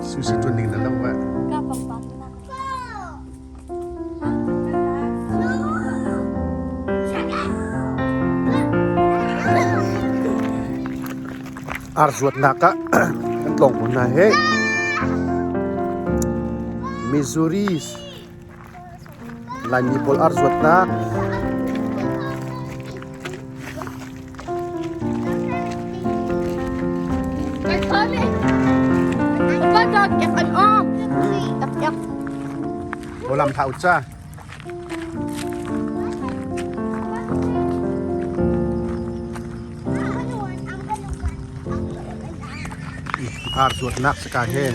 Sushi tuan ding na lo ah. Ka pangpang na. Ar zuatnak ah kan tlawng hmun hna he Missouri Laimi pawl ar zuatnak Lam thau cha. Ar zuatnak saka he.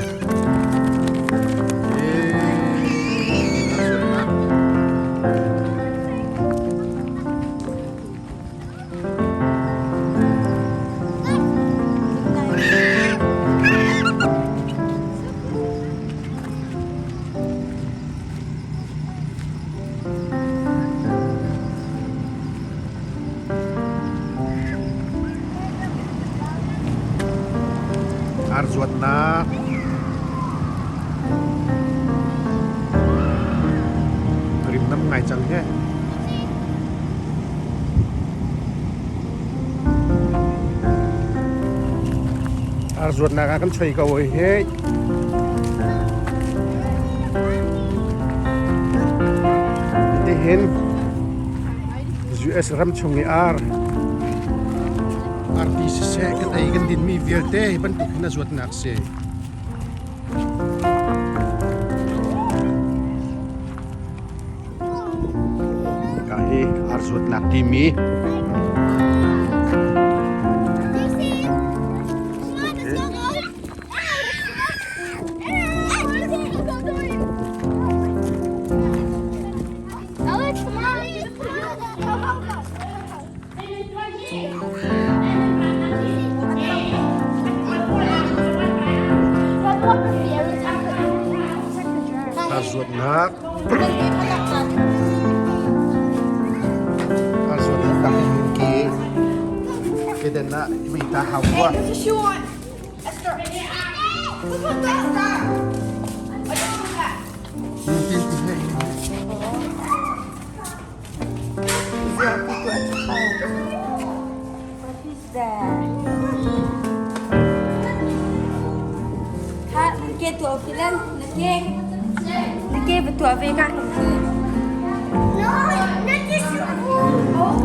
Ar zuatnak rimnam ngai cang he. Ar zuatnak ah kan choi ko oi he. Tihin US ram chung i ar arti siseh kan ei kan dinmi vialte hi bantuk hin a zuatnak si. Ka hi ar zuatnak timi Ar zuatnak Ar zuatnak tak in ke keden ah mei ta hau kua.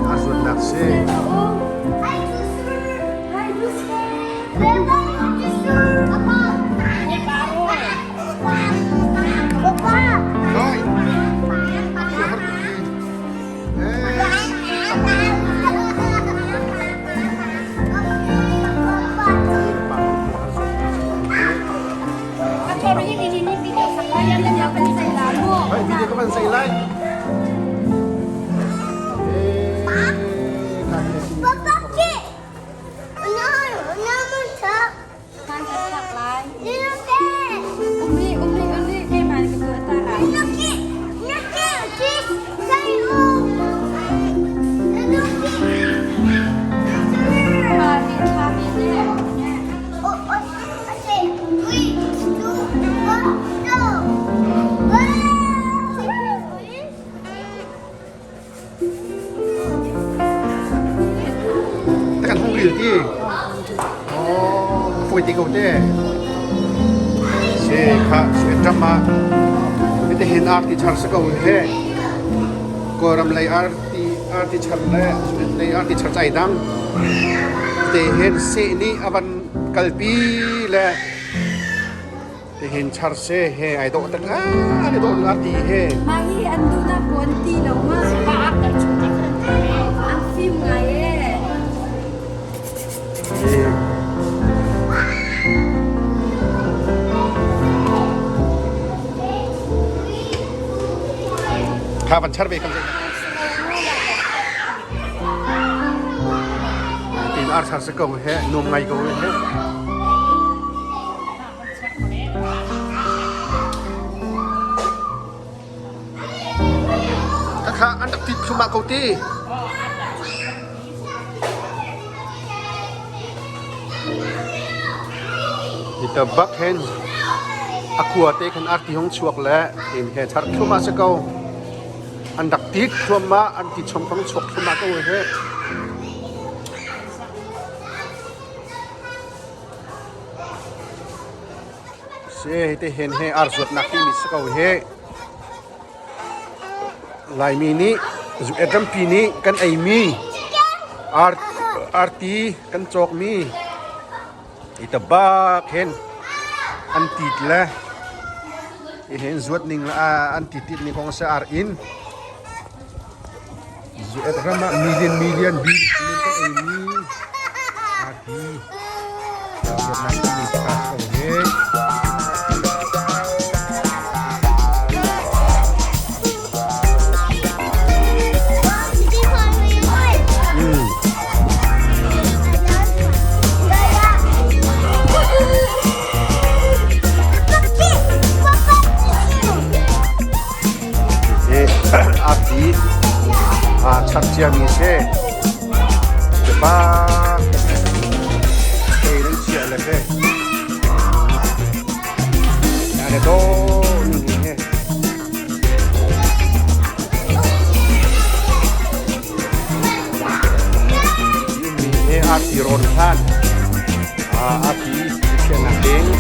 A zuatnak si. Video ka man sa ilay. Kan hung ril ti. Oh, foi ti ko te. Se kha se ram ah te hin ar ti char sa ko he. Kawlram lei ar ti ar ti char le lei ar ti char chai dang. Te hin se ni avan kalpi le te hin char se he ai dawh tak a ai dawh ar ti he. Mah hi an duhnak puan ti lo ma. An fim ngai e. Kha van char ve kan Tin ar char se ko he nuam ngai ko he. Khakha an rak tit thluahmah ko ti. Hita bak hin a khua te khan arti hung chuak le in he char thluahmah si ko. An rak tit thluahmah, an ti chom kong chuak thluahmah ko he. Si hite hen he ar zuatnak timi si ko he. Laimi nih zu-et rampi nih kan eimi arti kan cawkmi hi tabak hin an tit le hihin zuat ning le an ti tit ning kong a si ar inn zu-et ram ah million million billion kan eimi arti zuatnak timi ka ko hi. Arti aa chap ciami si. Bak ei nan chia le he. Na do ni he. Mi he arti rawn hlan. Arti thiannak ding.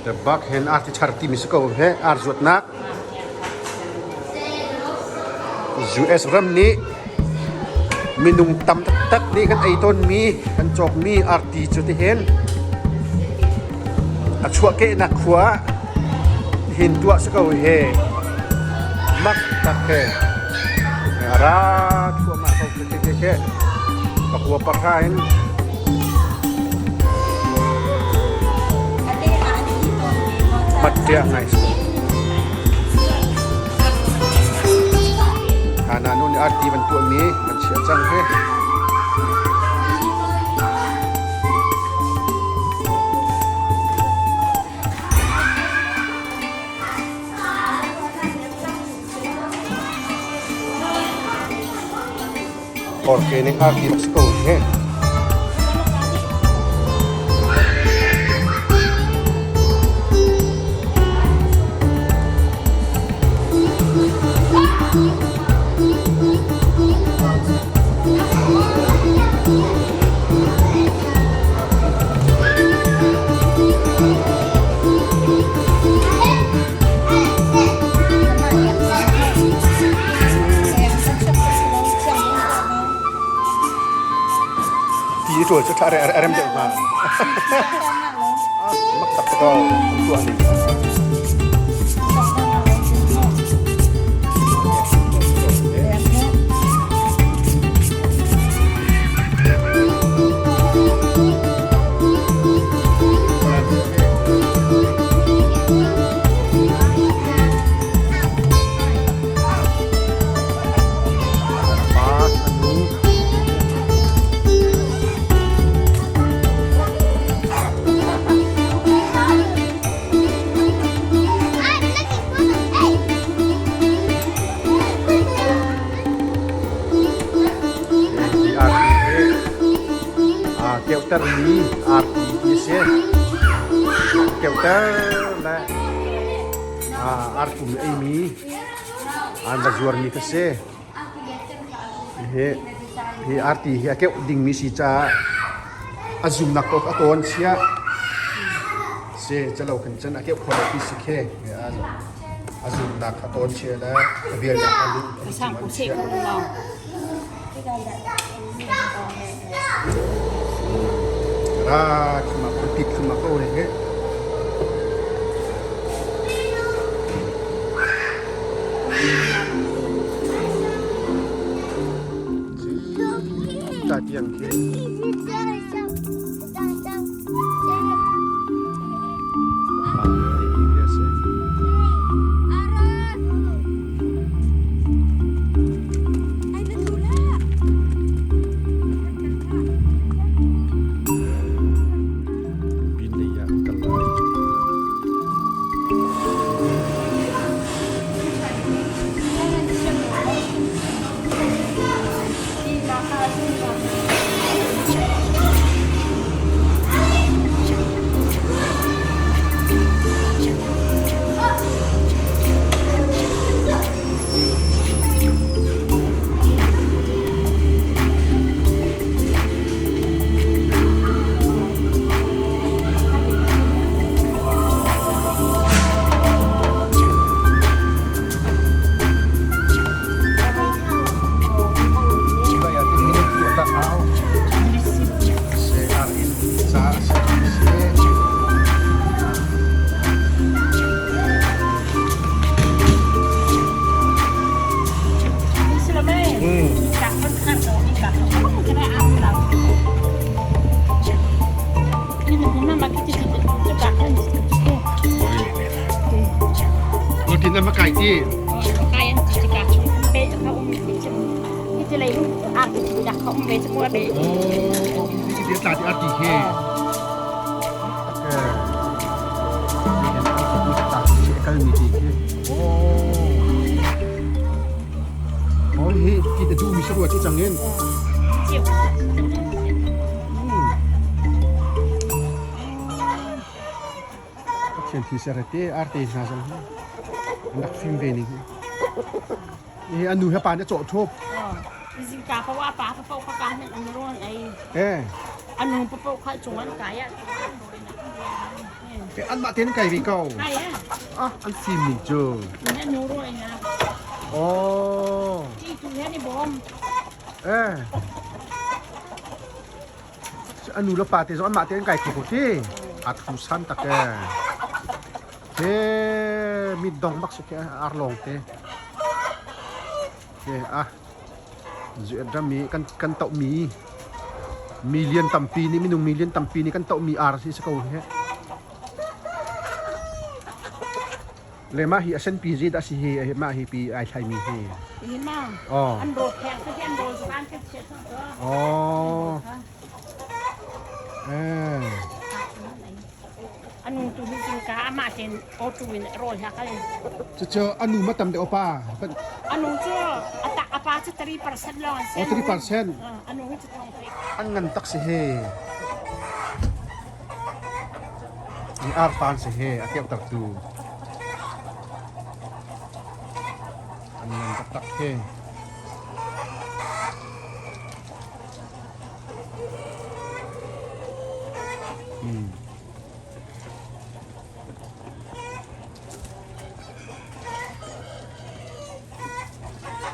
The bak hen arti char timi si ko he ar zuatnak US ram nih minung tam taktak nih kan ei tawnmi kan cawkmi arti cu tihin a chuahkehnak khua hin tuah si ko he mak tak he ra thluahmah ko khi khi khi pakua pahra in mat ṭiah ngai si. Hana nu nih arti van tuahmi van chiah cang hi. Organic arti bak si ko he. Ti ṭual cu ṭha a rem deuh hnga. Mak tak ko tuah ning. Pa a nu. Hi arti hi aa keuhtermi arti ti a si. Keuhter le arpum eimi an va zuarmi kha si. Hi arti hi a keuh dingmi si caah a zumnak paoh a tawn chiah. Si calo khin cun a keuh kho lo ti si khi. A zumnak a tawn chia le a bialnak a luh a chiah. Ra khama pit khama ko he. Ta tiang khi. Pin lei ah kan kal lai. Cutin an va kai ti. Kai an ti ka chung be ka um ti ti lei ar ti dak ka um ve chu mu be. Oh, ti ti tla ti ar ti he. Kal mi ti khi. Oh. Oh, hi ti te du mi sarua ti changin. Chiu. Pathian thi ser te arte hna zong hi an rak fim ve ning hi. Hi anu he pa nih a cawh thup. Zingka pa wa pa pa kha ka nan an ron ai. Eh. Anu pa pa kha chung an kai a. Ke an mah ten kai ve ko. Kai a. Ah an fim ning cu. Na nu ro ai na. Oh. Ti tu he ni bom. Eh. A nu le pa te zong anmah tein kai kho ko ti. A thu san tak e. He mit dong bak si ke ar lawng te. He a zuet ram i kan kan toh mi million tampi nih minung million tampi nih kan toh mi ar si si ko he. Le mah hi a senpi zi dah si hi mah hi pi ai thlai mi hi. Hi ma. Oh. An ro kheng sa hi an ro zu an kan chiah thang to. Oh. Eh. Anu tu hi jing ka ama ten o tu in rol ha kal. Cucu anu ma tam de opa. Anu cu atak apa cu 3% long an Oh 3%. Anu hi cu thong An ngan tak si he. Ni arpan si he a keuhter tu an ngan taktak he.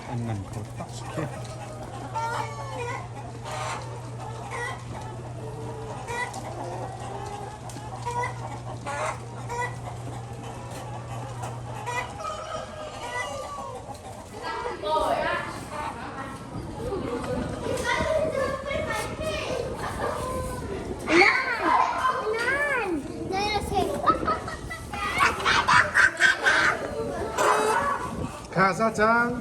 An ngan kho tak si khi. Kha za cang.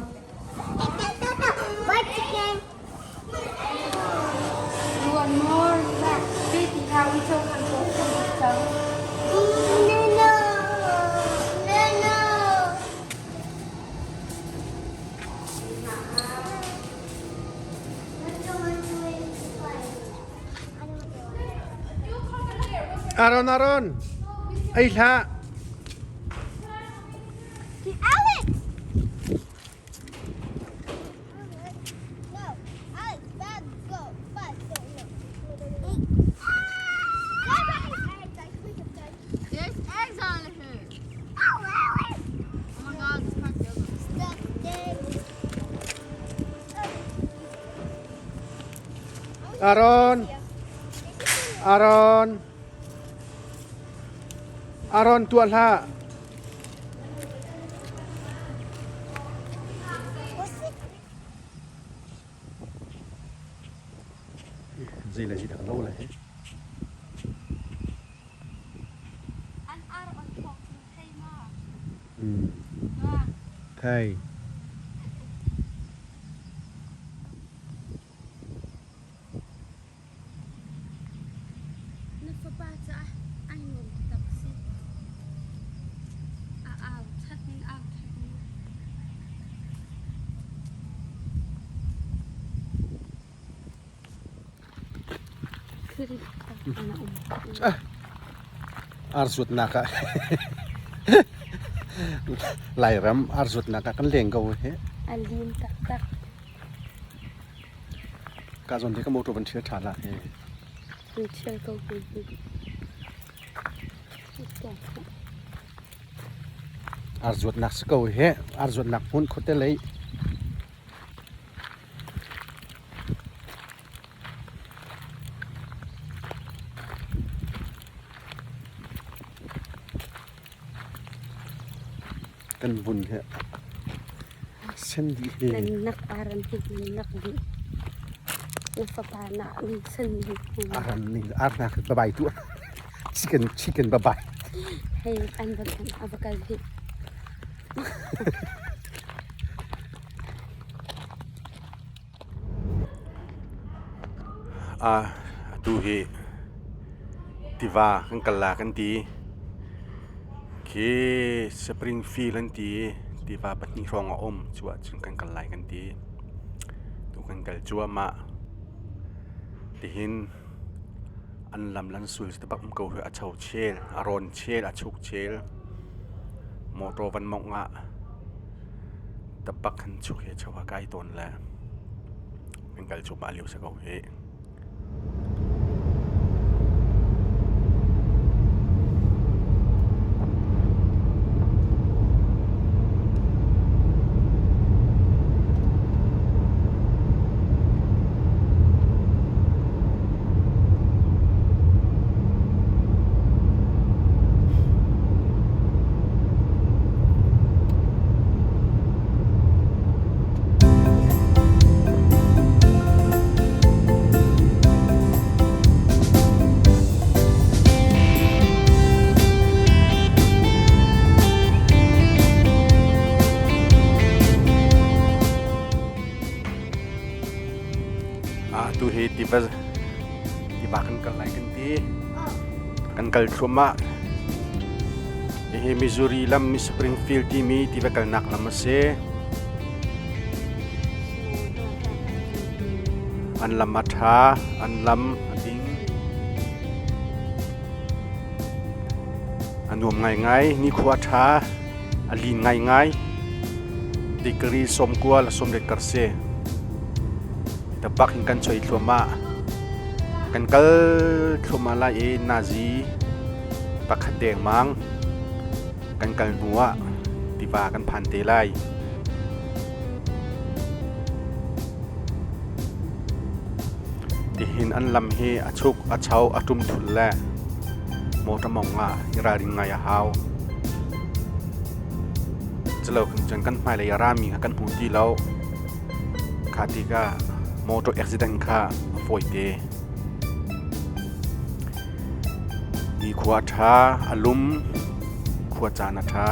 Ruan maw ti ti hau i cho kan ko cang. Aaron, Aaron, ei hlah. Alex! No, Alex, bad, go, bad, go, no. There's eggs on her. Oh, Alex! Oh my god, this part feels Stuck there. Aaron, Aaron, Aaron tuah hlah. What's it? Zei le zei dah lo le he. An ar on thawk cu thei ma? Thei. Na fapa caah ai nuam taktak si. A au that ning au that ning. Ar zuatnak ah Lairam ar zuatnak ah kan leng ko hi. A lim taktak. Ka zawn te ka motor van ṭhial ṭhan la hi. An ṭhial ko hi. Ar zuatnak si ko hi. Ar zuatnak hmun khuate lei. Kan vun he sen dih hi. Nan nak aran hi nan nak dih. Na fapa nak ning sen dih. Aran ning ar nak babai tu. Chicken chicken babai. Hei an va an va kal hi. Atu hi tiva kan kal la kan ti. Khi Springfield an ti i tiva pahnih hrawng a um. Cu ahcun kan kal lai kan ti. Tu kan kal cuahmah. Tihin an lam le an sul cu bak um ko hi a cho chel, a rawn chel, a chuk chel. Motor van mawngh ah tabak han chuk hi cho a kai tawn le kan kal cuahmah lio si ko hih. Atu hi tiva tiva kan kal lai kan ti. Kan kal thluahmah. Hihi Missouri lam Springfield timi tiva kalnak lam a si. An lam a ṭha, an lam a ding. A nuam ngaingai, nikhua a ṭha, a lin ngaingai. Degree 90 le 80 kar si. Tabak in kan choi thluahmah. Kan kal thluahmah lai i nazi pakhat dengmang kan kal hnu ah tiva kan phan te lai. Tihin an lam hi a chuk, a cho, a ṭum thul le motor mong ah i ralring ngai a hau. Culo cun kan hmailei a rami kha kan hmu ti lo. Kha tikah motor accident kha a fawi te. Nikhua a ṭha, a lum, khua caan a ṭha.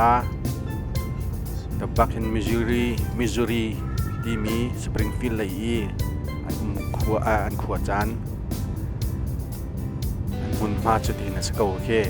Tabak in Missouri, Missouri timi Springfield lei i an um khua an khua caan an hmunhma cu tihin a si ko khi.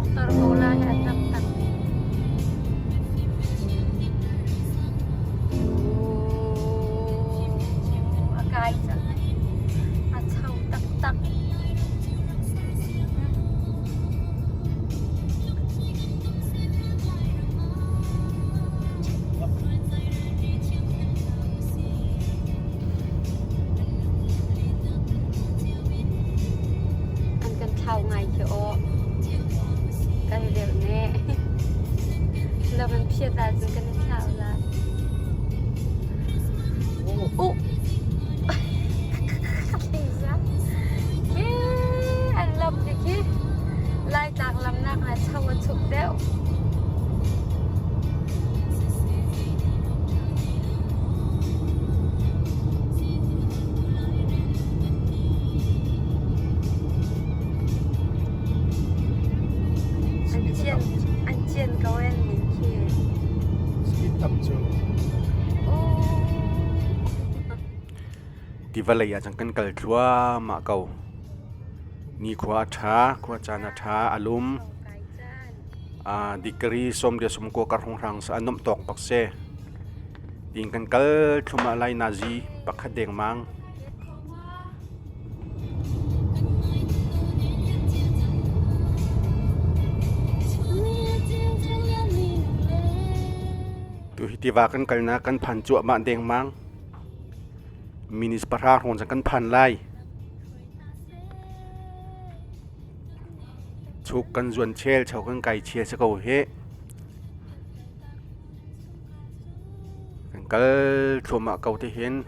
Motor ko lai an rak tak. A kai cang. A chau taktak. An kan thlau ngai khi aw. Kan velh ne. Lam an phiat ahcun kan i thlau lai. Uh. An lam te khi Laitlang lamnak ah cho a chuk deuh. An cian ko en ning khi. Speed tam cu. Tiva lei ah cun kan kal thluahmah ko. Nikhua a ṭha, khuacaan a ṭha, a lum. Degree 39 kar hrawnghrang a nuamh tawk bak si. Tiin kan kal thluahmah lai nazi pakhat dengmang. Tuhi tiva kan kalnak kan phan cuahmah dengmang. Minutes 10 hrawng cang kan phan lai. Chuk kan zuan chel, cho kan kai chel si ko hih. Kan kal thluahmah ko te hin.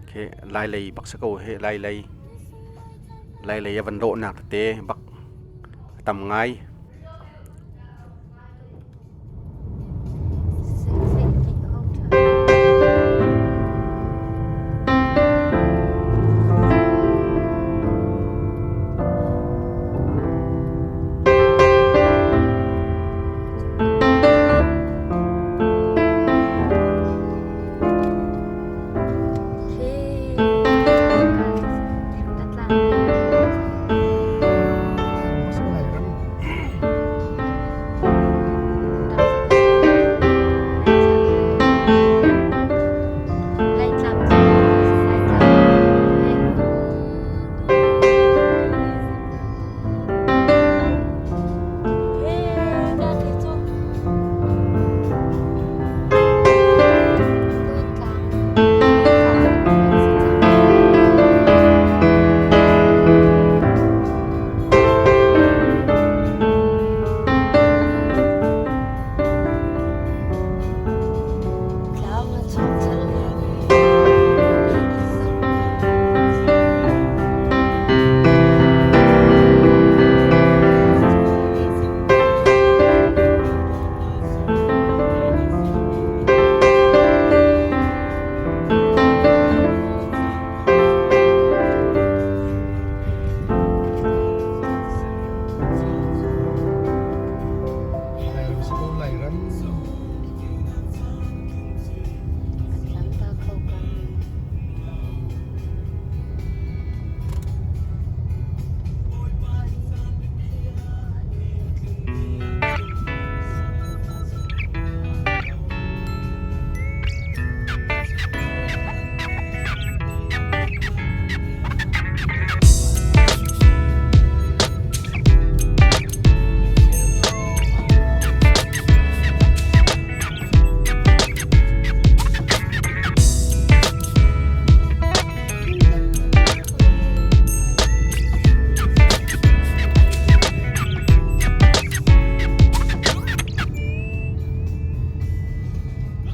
Khi lai lei bak si ko hih, lai lei. Lai lei a van dawhnak tete bak a tam ngai.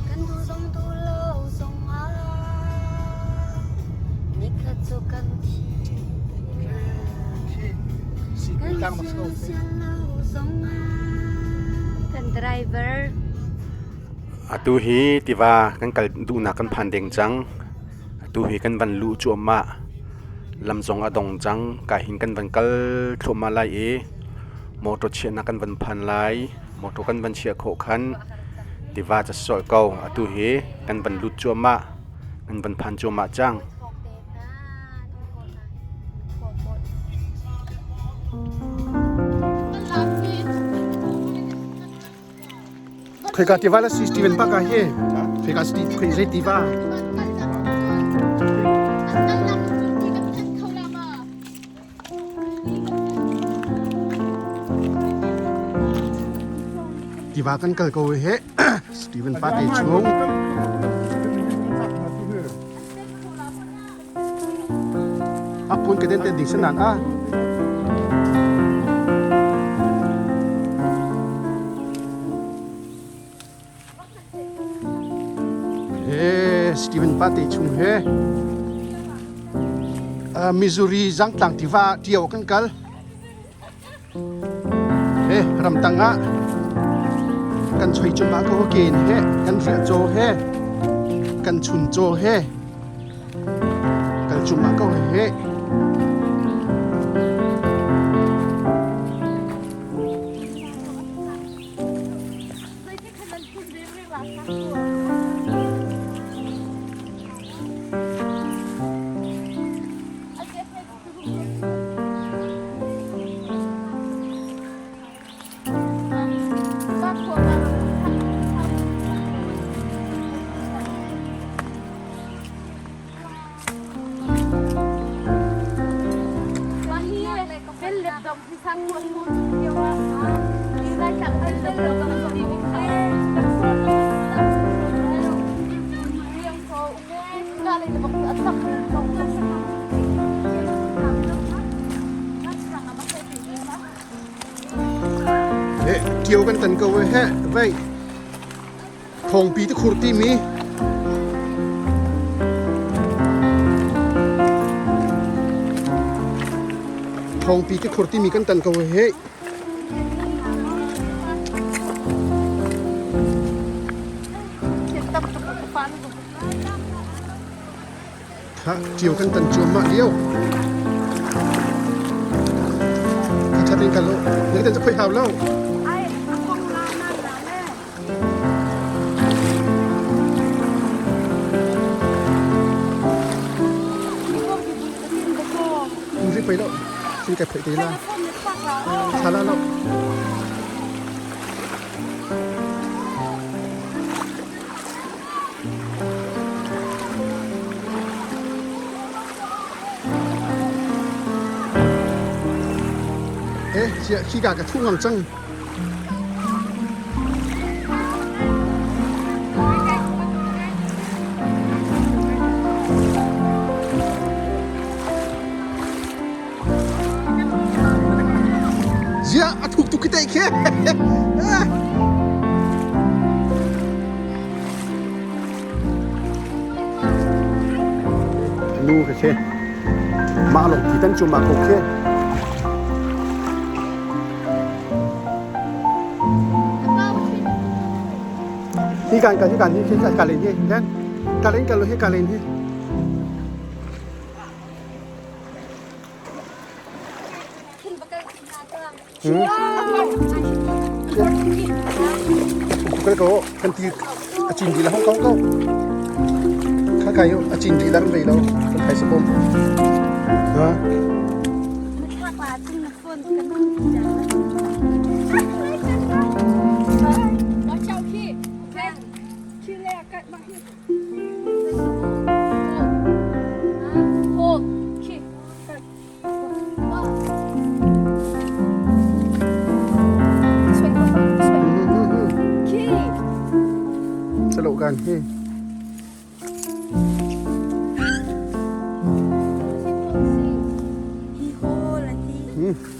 Kan duh zong duh lo zongah nikhat cu kan thi. Kan sian lo zongah kan driver. Atu hi tiva kan kal duhnak kan phan deng cang. Atu hi kan van luh cuahmah. Lam zong a dong cang. Ka hin kan van kal thluahmah lai i motor chiahnak kan van phan lai. Motor kan van chiah khawh khan tiva ca sawh ko. Atu hi kan van lut cuahmah. Kan van phan cuahmah cang. Khoika tiva la si Steven pa ka hi. Khoika si khoi zei tiva. Tiva kan kal ko he Steven pa te chung. A pun ke den te ding sanan a. He Steven pa te chung he Missouri zangtlang tiva tio kan kal. He ramtang ah kan choi cuma ko ken he kan riah caw he kan chun caw he kal cuma ko he. Tio kan tan ko he vei thongpi te khur ti mi thongpi te khur ti mi kan tan ko he. Kha ṭio kan tan cuahmah lio. Kha ṭha tein kal u. Na kan cu hau lo. Ri pei lo. Sin kai phei te la. Tha la lo. Eh, khi ka ka thu ngang cang. Zia a thuk tuk khi te khi. Nu ka khi. Mah long ti tan cu mah ko khi. Hi kan ka hi kan hi hi ka len hi ka len ka lo hi ka len hi. Kal ko kan ti a cin di la hong kong ko kha kai a cin di la kan vei lo kan thai sabom ha. Salo kan hi.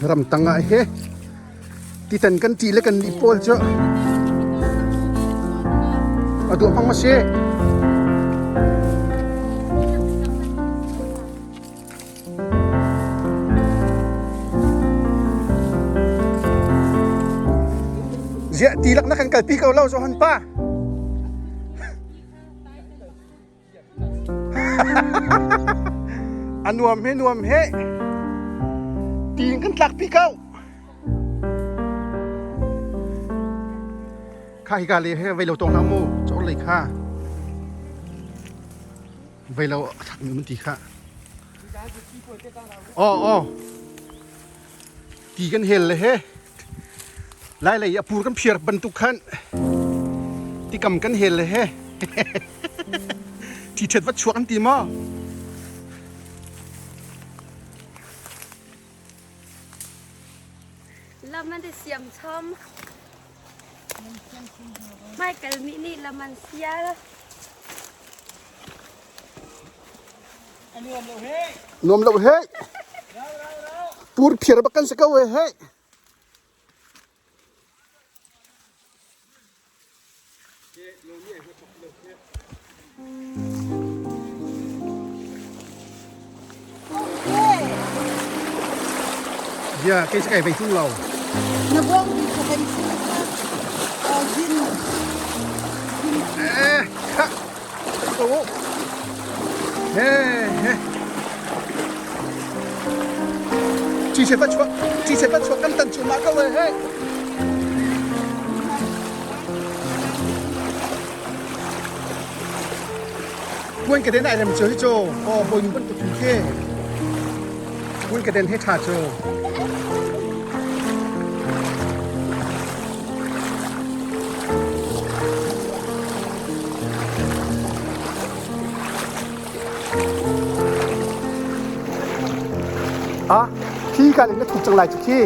Ram tang ah he titan kan ti le kan ni pawl cu a duah hmang ma si. Ziah ti lak na kan kalpi ko lo Johan pa. A nuam he nuam he. Ti in kan tlakpi ko. Kha hi ka le he vei lo tong hlah mu. Chor lei kha. Vei lo a thak mi mun ti kha. Aw aw. Ti kan hel le he. Lai lei a pur kan phiar bantuk khan. Tikam kan hel le he. Ṭhi-ṭhet va chuak an ti maw? Lam an i siam chom. Hmaikal mi nih lam an sial. Nuam lo he. Pur phiar bak kan si ko he he. Ya, kei kai vei tung lo. Na buang ti ka kan si jin. Eh, kha. Ko. He he. Chi se pa chuak, chi se pa chuak kan tan chu ma ko he. Puan ka den ai lam chu hi cho. O boi nu ban tu ke. Puan ka den he tha cho. Ah, khi ka len na thuk cang lai chu khi.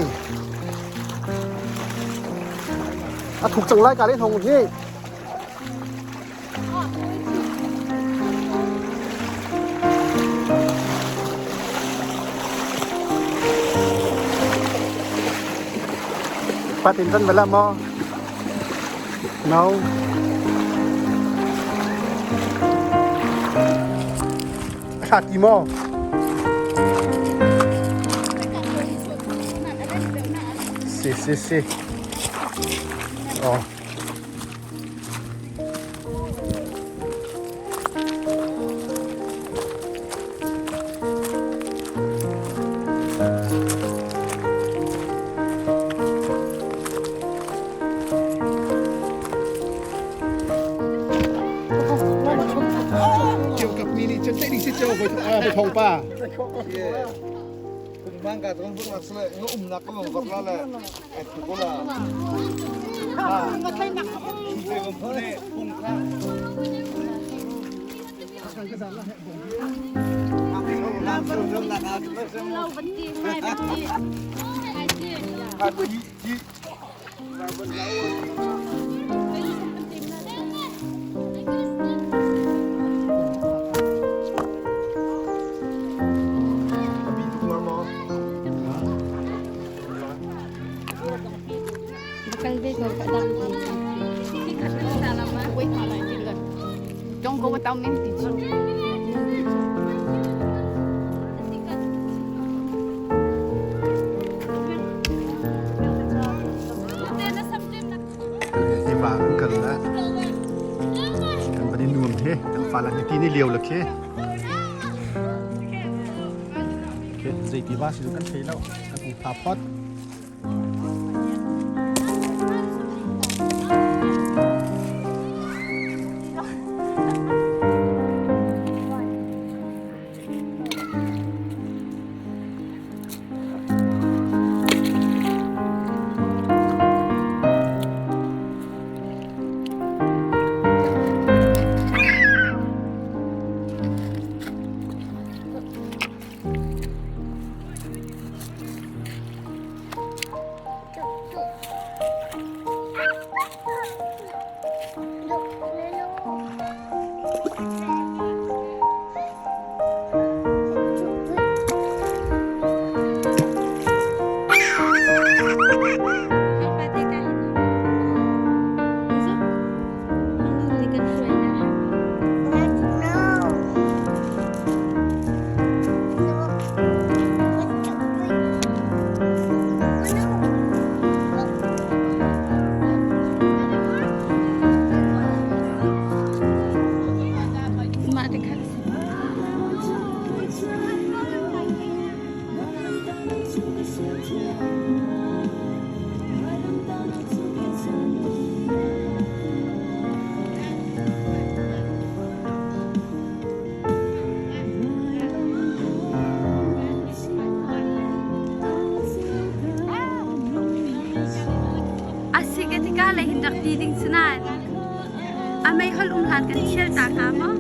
A thuk cang lai ka len hong hi. Patin tan bala mo. No. A tha ti maw? Si si si. Oh. เกี่ยวกับมีนี่จะเต้นสิเจ้าไปไปทองป้า Bangka tu pun maksudnya ngu umnak ko mong la la et ko la. Bakal ve ko ka dang. Don't go without me, teacher. Ti va kan kal la kan bani nuam the kan fa la ni ti ni liau la khe khe zei ti va si kan thei lo kan ung pha phot A meihol um hlan kan thial ta hnga maw?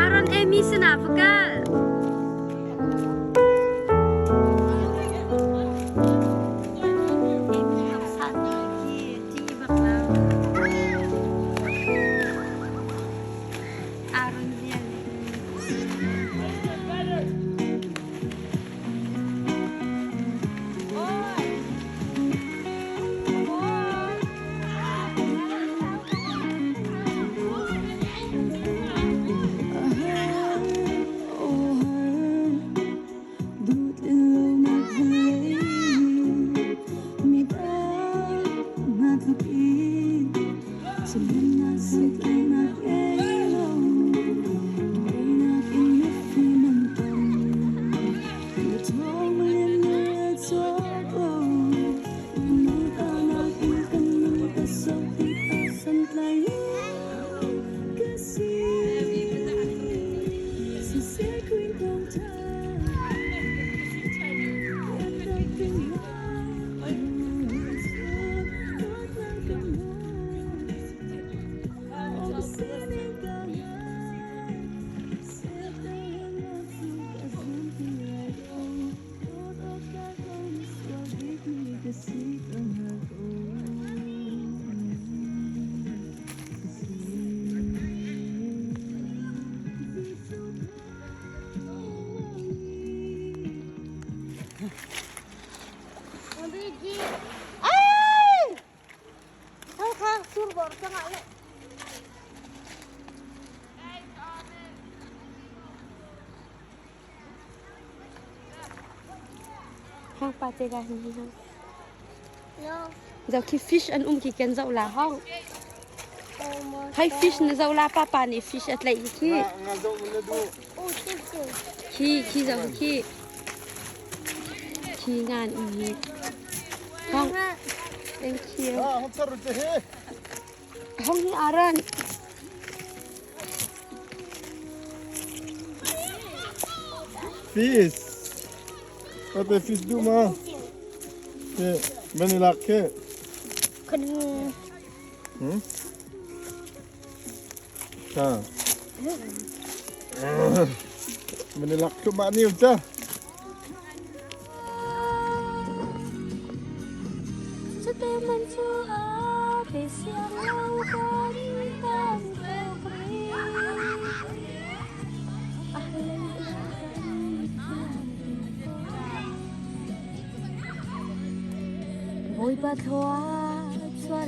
Aaron Amy sinah va kal. Aaron vial. Hong pa te ga hin hi. Zoh khi fish an um khi kan zoh la hong. Hai fish na zoh la papa nih fish a tlaih khi. Khi khi zoh khi. Khi ngan um hi. Hong. Thank you. Hong hi aran. Fish. Ate fish du ma. Ke manila ke. Ha. Manila tu mak ni uca. Bawipa thlua chuah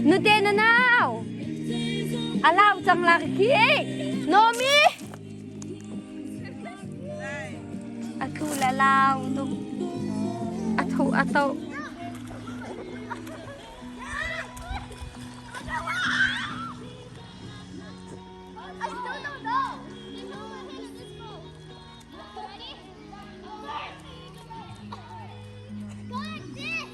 Nute na nau a lau cang la ka khi Nomi a tlu le lau tuk a tho a to. I still don't know. Ready? Go like this.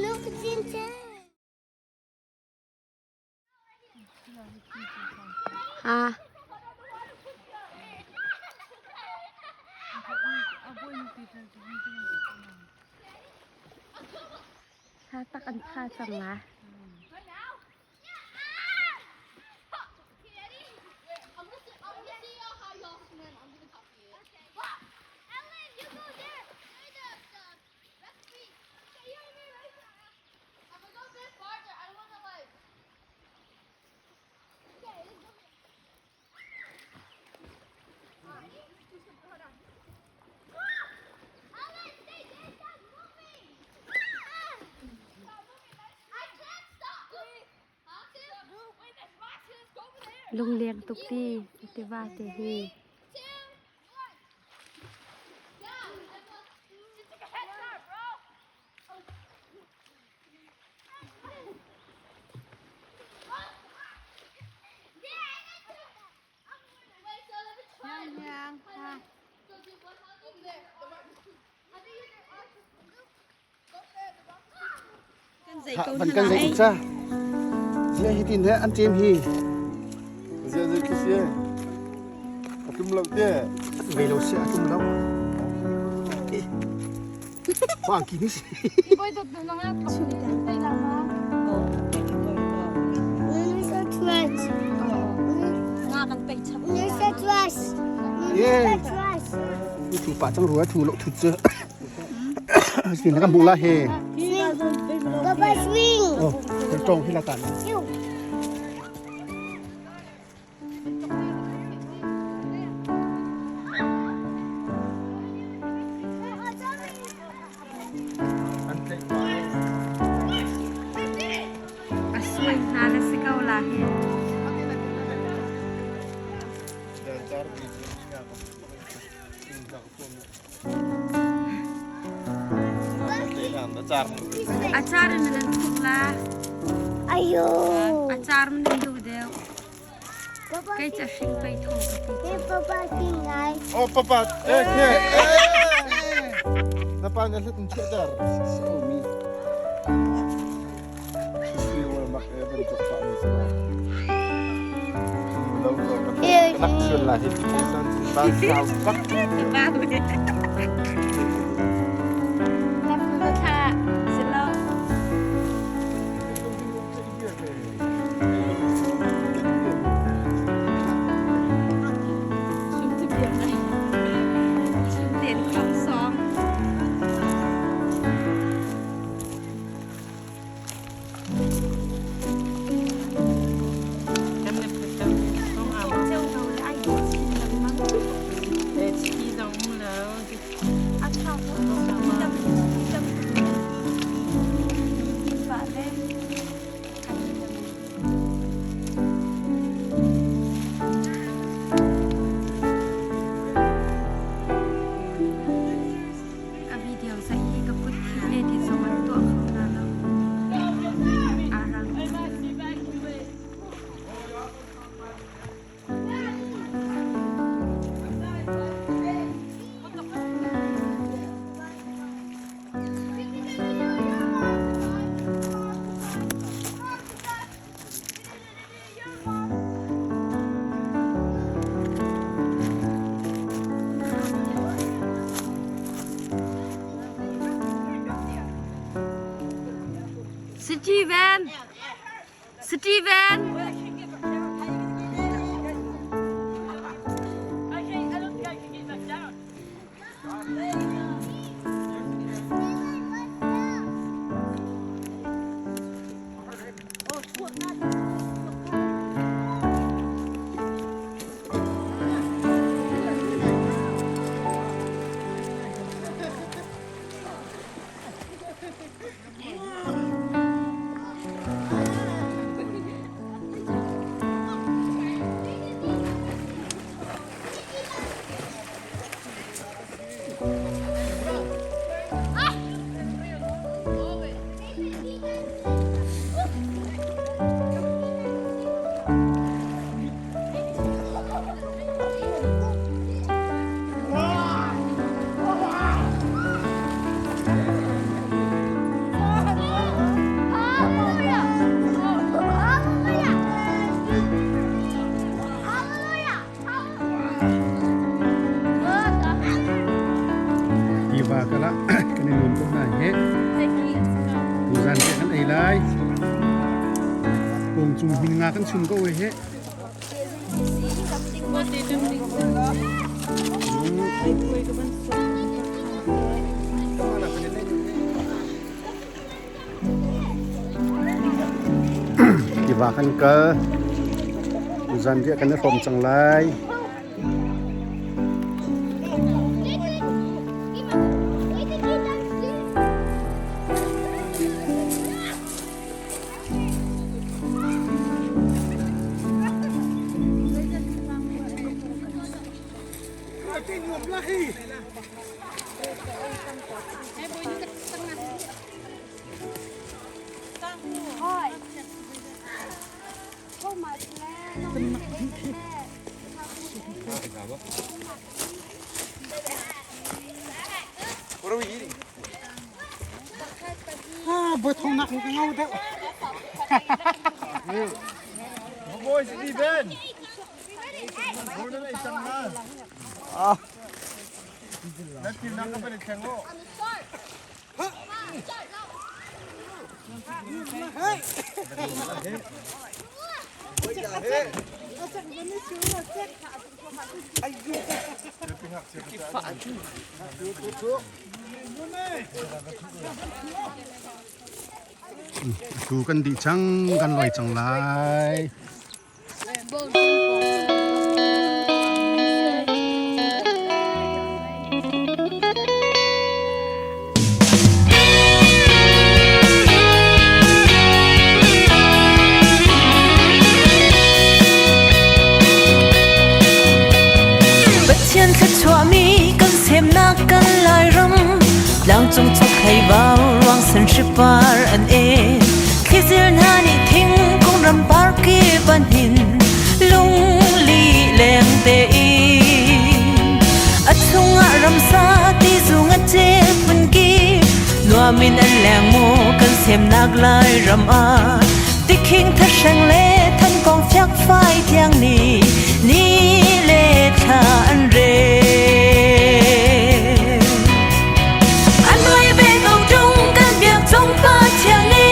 Look, Tintin. Ha. Tha tak an tha cang la. Lungleng tuk ti tiva te hi. Van kan zei ca. Zia hi tin he an cem hi. Zia zei khi si. A tum lo te. Ve lo si a tum lo. Hoang ki ni si. Yeah. Thu pa chang rua thu lo thu chu. Sin kan bu la he. Papa swing. Oh, tong hi la tan. A suai hna na si ko la hi. A car in nan thuk la. Ayo. A car man nan duh deuh. Kei ca hring pei tho ka ti. Hey, Papa, king guy. Oh, papa, eh, eh, eh. Na pa na hlut in cheter. So mi. Si wa mak eh ban tuk pa ni sa. Lo ko ka nak chun la hi san ba sao pak. Ba we. Na pu tha silo. Ten khong song. Steven! Steven! Tiva kala kan i nuam tuk hna hi. Tuzan te kan ei lai. Kung cung hin nga kan chum ko he. Tiva kan kal. Zanriah kan i hrawm cang lai. Boy, Steven! Tu kan dih cang, kan loi cang lai. Pathian thluachuahmi kan semnak kan Lairam tlangcung chok hlei vau ruang san hripar an e thlizil hna nih thingkung ram par kip an hin lungli leng tein a chungah ramsa ti zung a ce phun ki nuamin an leng mu kan semnak lai ram ah tikhing thahreng le thankong fiak fai thiang ni ni le thla an re an nuai ve ko tung kan biak chung pa thiang ni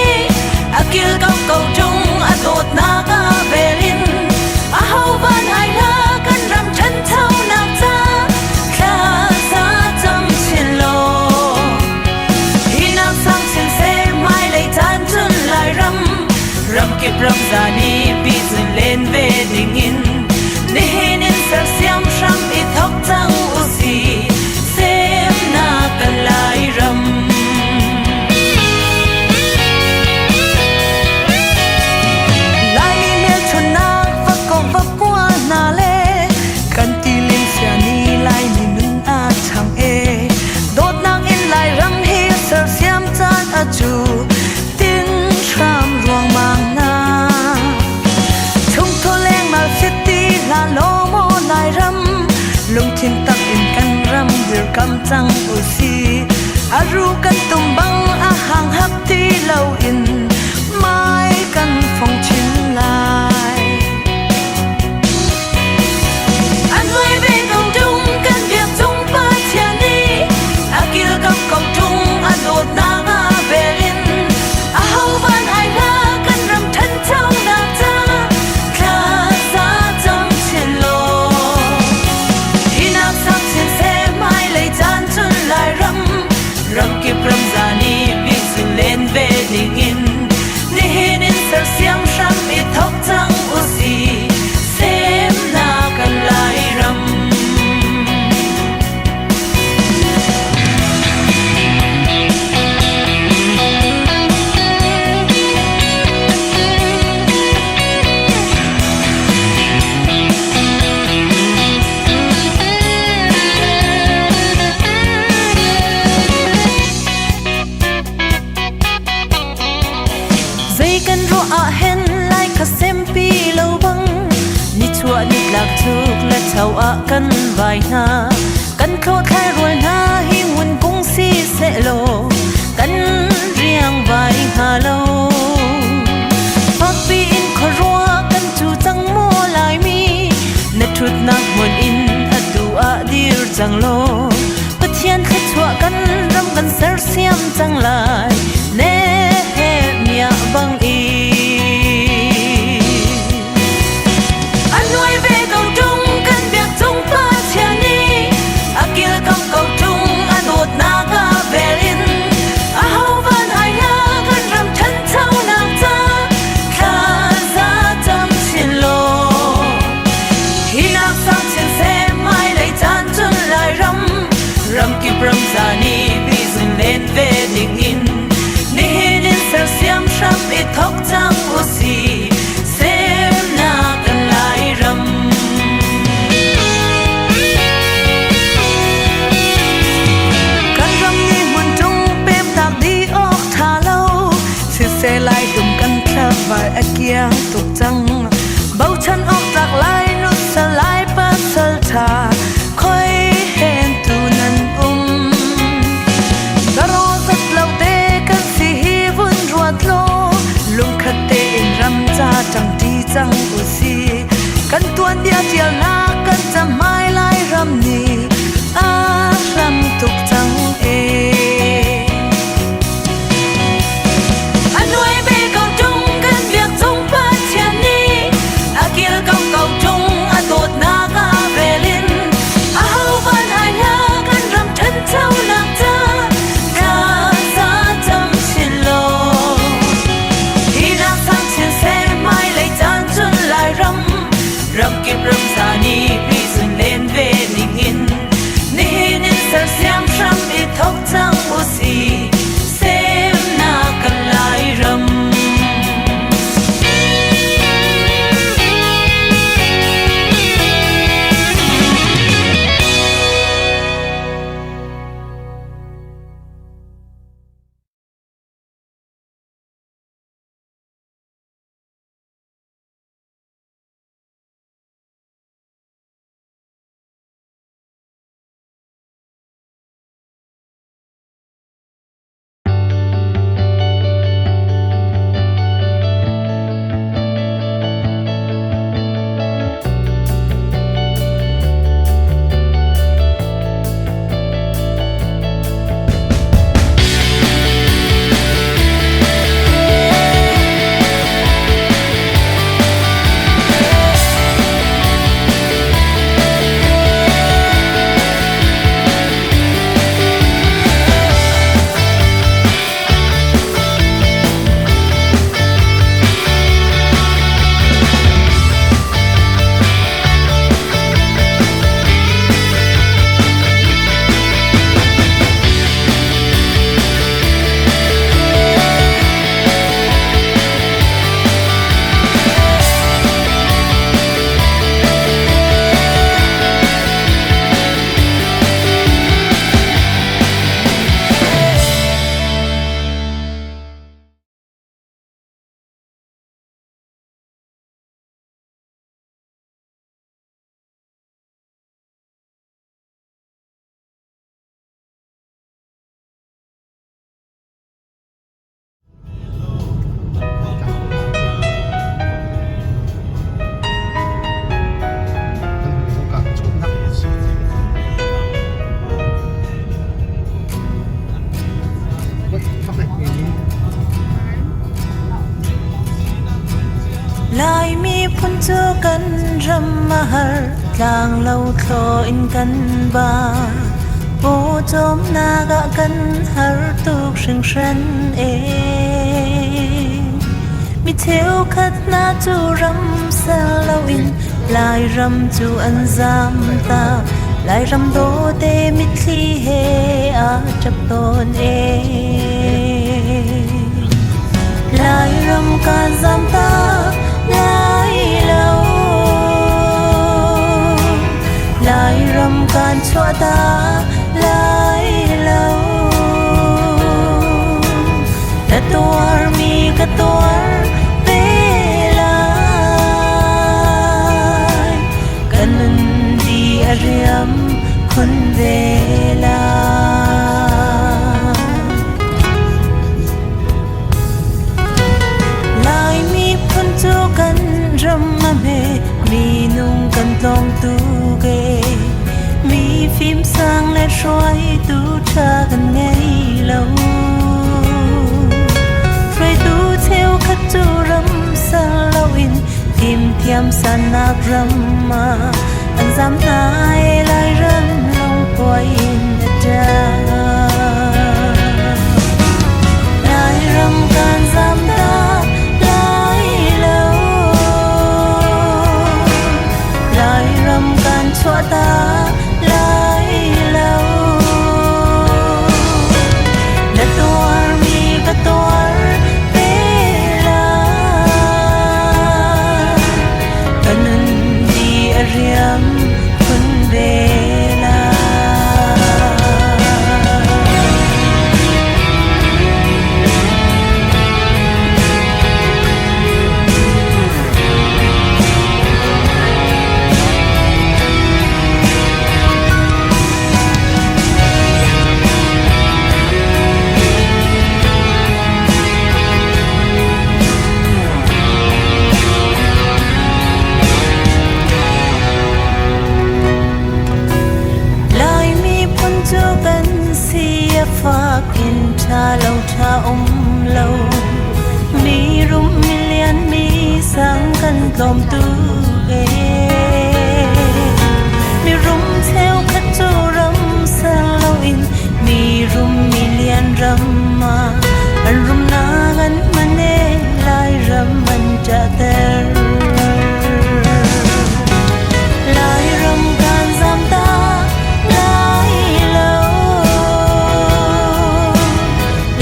a kil ko ko tung a dawtnak a velin a ho van ai la kan ram ṭhan nak ca thla za cam chin law hi nak sang chin se mai lei caan cun lai ram ram kip ram za ni pi zun len ve ding in nihin in sersiam hram i thok cang u si semnak kan lai ram Laimi hmelchunhnak va ko va kua hna le kan tilim sia ni Laimi nun a ṭhang e dawtnak in Lairam hi sersiam caan a cu tin hram ruangmang na Chungthu lengmal sit ti hlah law maw Lairam lungthin tak in kan ram dirkam cang u si a ru kan tum bang a hang hak ti loin mai kan phong chin lai An nuai ve ko tung kan biak cung Pathian nih a kilkam ko tung a dawtnak a velin a ho van ai hla lak chuk le chau ah kan vai hna. Kan thlawhthlai rual hna hi ngun kung si sehlaw kan riang vai hnga lo. Fakpi in khuaruah kan cu cang maw Laimi na ṭhutnak hmun in atu ah dir cang law Pathian thluachuah kan ram kan sersiam cang lai Nehemiah bang in. A nuai ve ko ṭung kan biak cung Pathian nih a kilkam ko ṭung a dawtnak a vel in aho van ai hla kan ram ṭhanchonak ca thla za cam chin law hi nak sang chin seh hmailei caan cun Lairam ramkip ramza nih bizun len ve ding in nihin in sersiam hram i thok cang usih semnak kan Lairam. Kan ram nih hmun tung pem tak di awk tha lo siseh lai dum kan thlavai a kiang tuk cang bochan awk tlak lai nu salai pasal tha khoi hen tu nan um Daro zat lo te kan si hi vun ruat law lungkhat tein ram ca ṭangṭi cang u si kan tuanbia ṭialnak kan cahmai lai ram nih a hlam tuk cang e. A nuai ve ko ṭung kan biak cung Pathian nih a kil ko ko ṭung a dawtnak a vel in aho van ai hla kan ram ṭhanchonak ca thla za cam chin law hi nak sang chin seh hmailei caan cun Lairam ramkip ramza nih pizun len ve ning in nihin in sersiam hram i thok cang usih semnak kan Lairam. Lai miphun cu kan ram a har tlang lo thlo in kan ba pawcawmnak ah kan har tuk hringhran e. Mi cheukhat hna cu ram sel loin Lairam cu an zam ta. Lairam dawte mitthli he a ṭap tawn e. Lairam kan zam ta lai lo. Lairam kan chuah ta lai lo. Na tuarmi ka tuar ve lai. tlawm tuk ee. Mi fimsang le hruaitu ṭha kan ngei lo. Hruaitu cheukhat cu ram sal loin fimthiam sannak ram ah an zam hna i Lairam lungkuai in a ṭang. Lairam kan zam tak lai lo. Lairam kan chuah tak lai lo. Na tuarmi ka tuar te lai. Ka nun di a riam khun ve lai. Lai miphun cu kan si a fak in ṭha lo ṭha um lo. Mi rum mi lian mi sang kan tlawm tuk ee. Mi rum cheukhat cu ram ser loin mi rum mi lian ram ah an rumnak an hman ee Lairam an ṭahter. Lairam kan zam tak lai lo.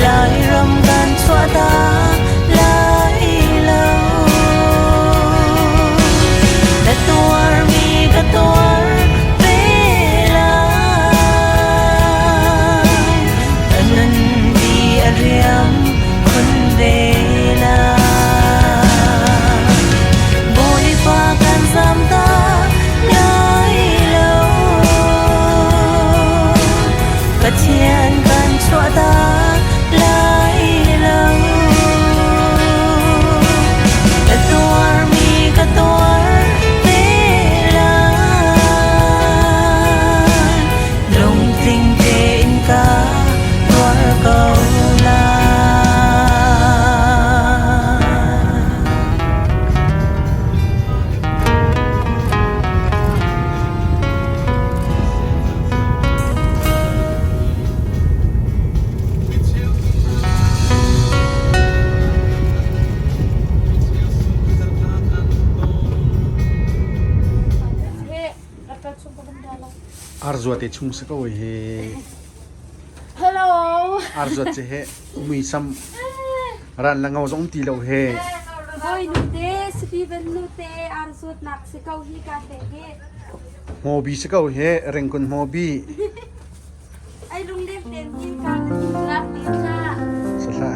Lairam kan chuah tak lai lo. Na tuarmi ka tuar ve lai. Ka nun di a riam khun ve lai. Bawipa kan zam tak lai lo. Pathian kan chuah tak lai lo. Ka tuarmi ka tuar te lai. Lungtling tein ka tuar ko lai. Arzuat te chung si ko hi. Hello. Arzuat che he muisam ran la ngau zong ti lo he. Hoi nu te, Steven nu te arzuat nak si ko hi ka te he. Hmobi si ko he rengkun hmobi. Ai lung lem ten hi ka na ti lak ti sa. Sahla.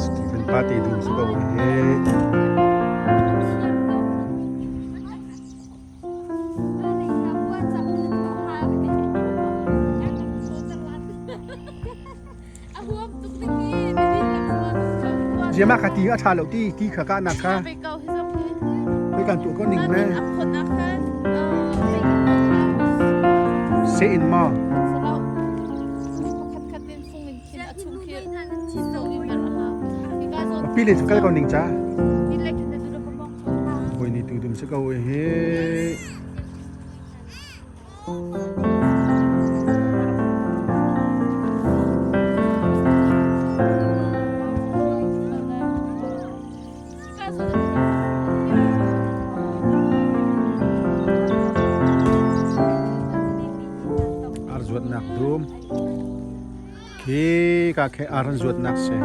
Steven pa te dum si ko he. Ziama ka ti a tha lo ti ti kha ka na kha Hoi kan tu ko ning me se in ma pi le kal ko ning cha hoi ni tu dum se ko he Ar zuatnak dum khi ka khe ar an zuatnak si.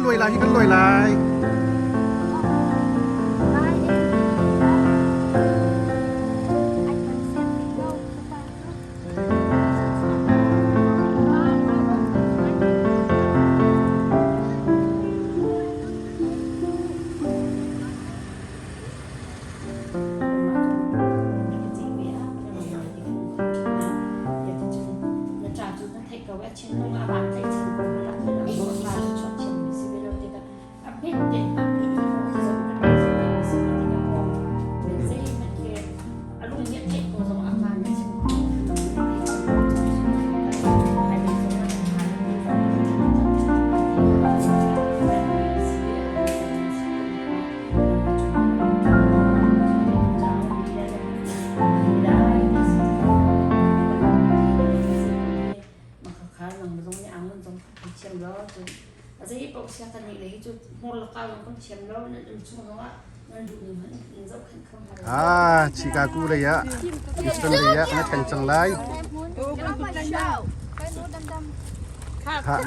Kan luai lai hi kan luai lai. Ah, Chicago lei ah Houston lei ah na thleng cang lai. Ha.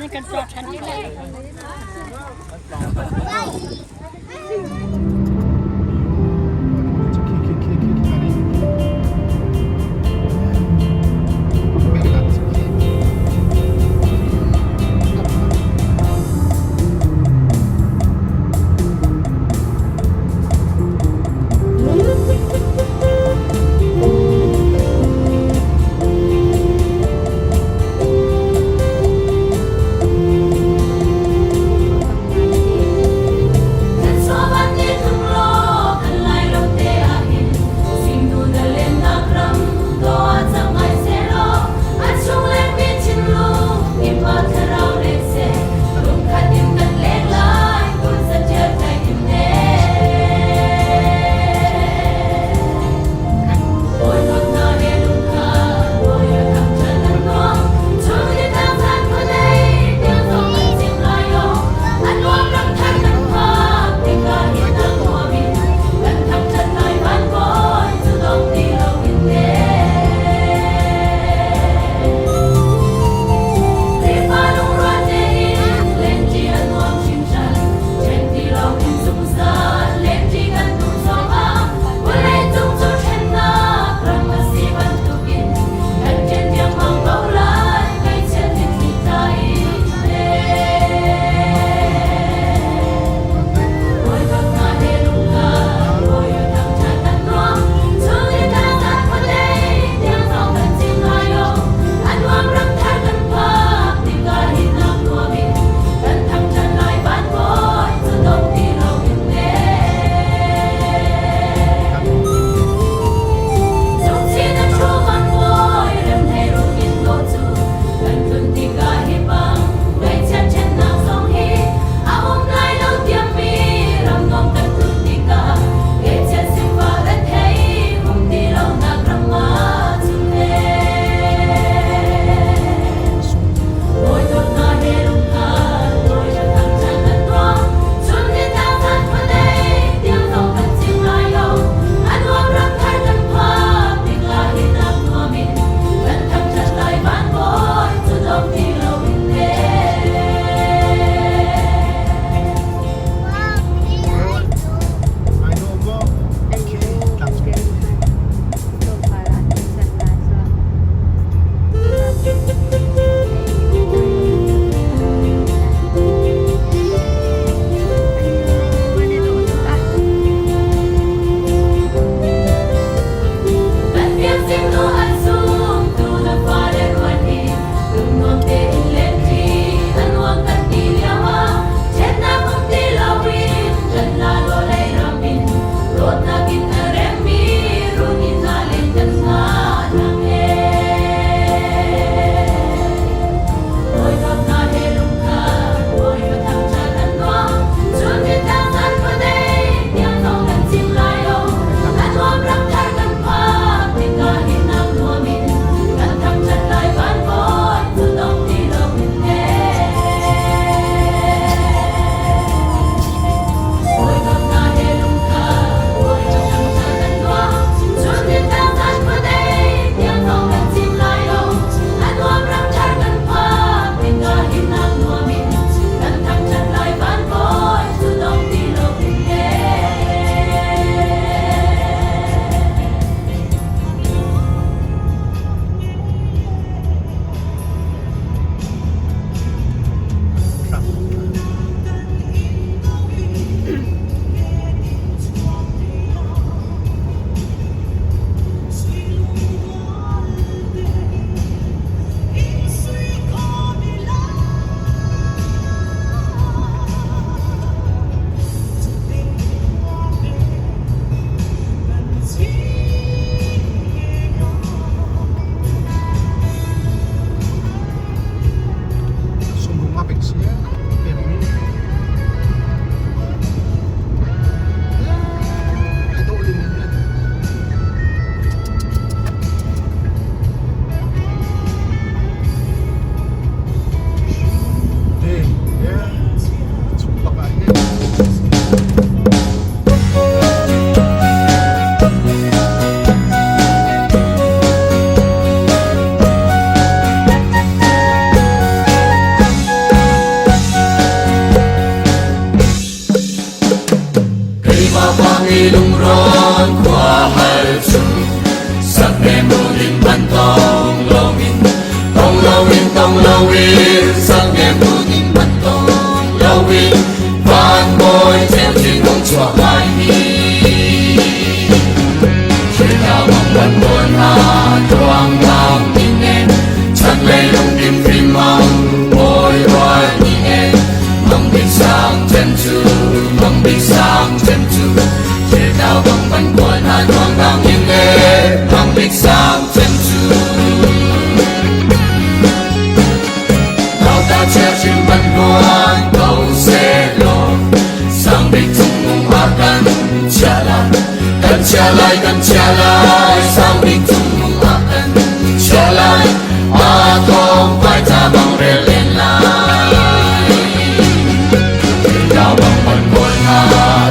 Lungpi lungrawn khua hal cu sakne mulin ban tong loin tong loin tong loin sakne mulin ban tong loin van bawi ceu chin hung chuak lai hi Thil bang ban bawi hna tuang ngang in e chaklei lungkim fim mang bawi rual ni e mang bik sang cem cu mang bik sang cem cu thil bang ban bawi hna tuang ngang in e mang bik sang cem cu Nauta chia chim ban buan ko se lo sang bik chung nung a kan chia lai kan chia lai kan chia lai sang bik chung nung a kan chia lai a thong vai cha bang rel len lai Đào bang ban buồn na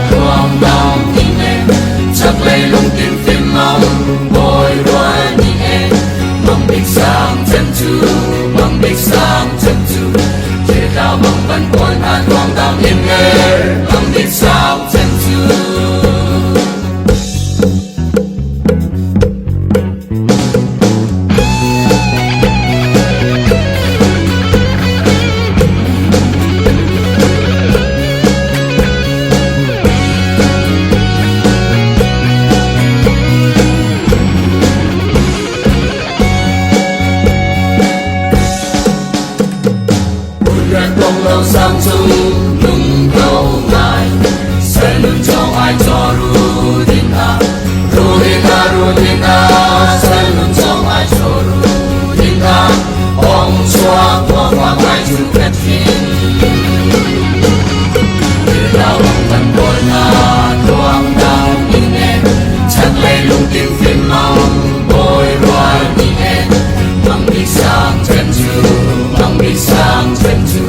thuang dang in e chắc lấy lung tim phim mong bồi ruai ni e mong bích sang chân chu mong bích sang chân chu chế đào bang ban buồn na thuang dang in e mong bích sang chân chu Kong lo sang chung lung cầu ngai sẽ luôn cho ai cho ru din a ru din a ru din a sẽ luôn cho ai cho ru din a ong chua qua qua ngai chu pet phin đào bang tan bồi na tuang đào in e chắc lấy lung tim phim mong bồi ruai ni e mang bích sang chân chu mang bích sang chân chu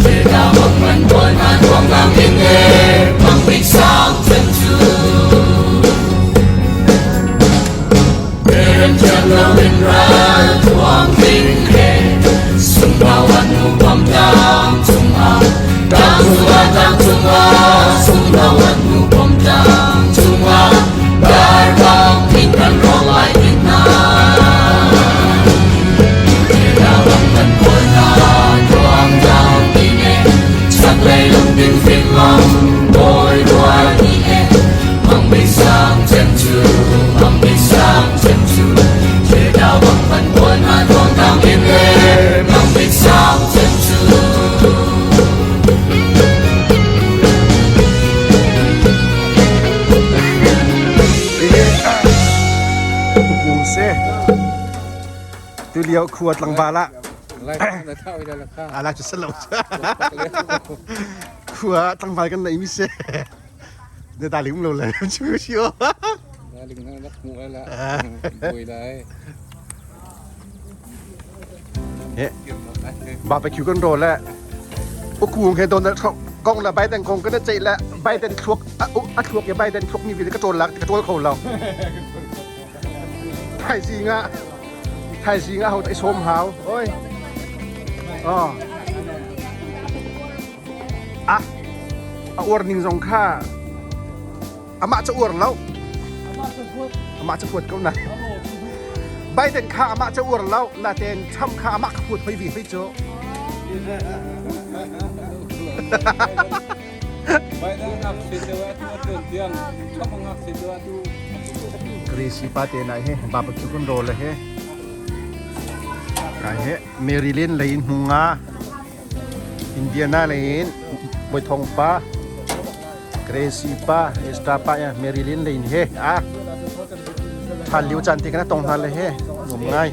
thế đào bang tan bồi na tuang đào in e mang bích sang chân chu Eren chân lo in ra tuang kinh he sung bao an nu bam tang chung a tang chung a tang chung a sung bao an nu bam tang chung a dar bang thinh kan rong ai thinh na đào bang tan bồi na tuang tang in e chắc lấy lung tim phim mong bồi đuôi ni e mang bích sang chân chu mang bích sang chân chu chế đào bang tan bồi na tuang tang in e mang bích sang chân chu Ukung se tu lio khua tlangval ah ala cu salo khua tlangval kan nei mi se ne ta lim lo le chu sio barbecue kan ro le ukung he don kong la Biden kong kan chei la Biden thluak a thluak ya Biden thluak mi vi ka trol la ka trol kho lo thai zinga thai zinga ho tai som hau oi oh a a uar ning zong kha amah ca uar lo amah ca huat ko na Biden kha amah ca uar lo natein Trump kha amah ka huat hoi vi hoi cu Greasy pa te na he barbecue kan roll he kai he Maryland lein hunga Indiana lein Boithong pa Gracie pa Esther pa ya Maryland lein he a than liu chan ti kana tong hna le he ngom ngai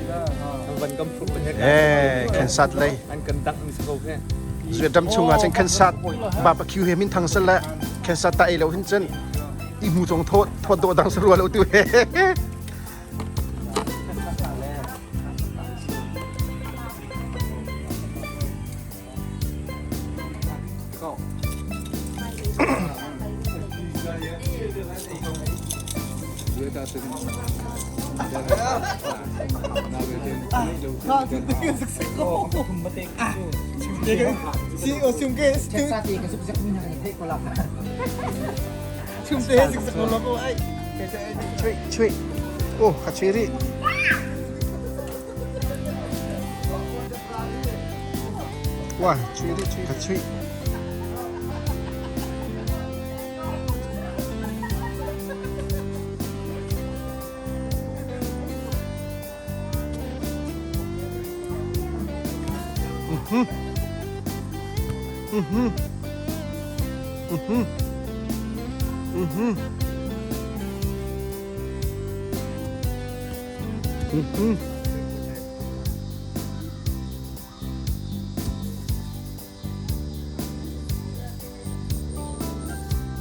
eh Kansas lei Vietnam chung ah cun Kansas barbecue he min thang sal le Kansas ta ei lo hin cun i hmu cong thawt thawt dawh dang sarua lo tu he. Chung te sik sak lo ko ai. Chui chui. Oh, ka chui ri. Wah, chui ri chui ka chui. Mhm. Mhm. Mhm. Mhm. Mhm.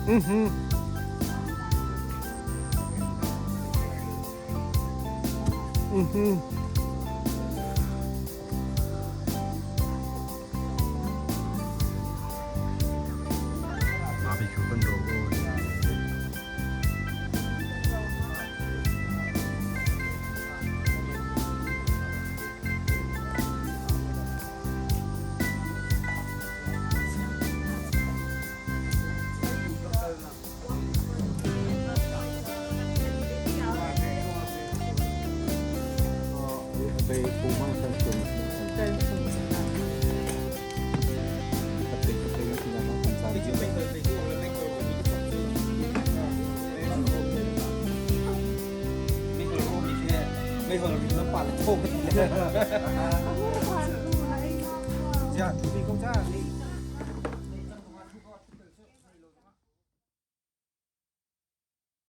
Mhm. Mhm. Barbecue kan ro ko.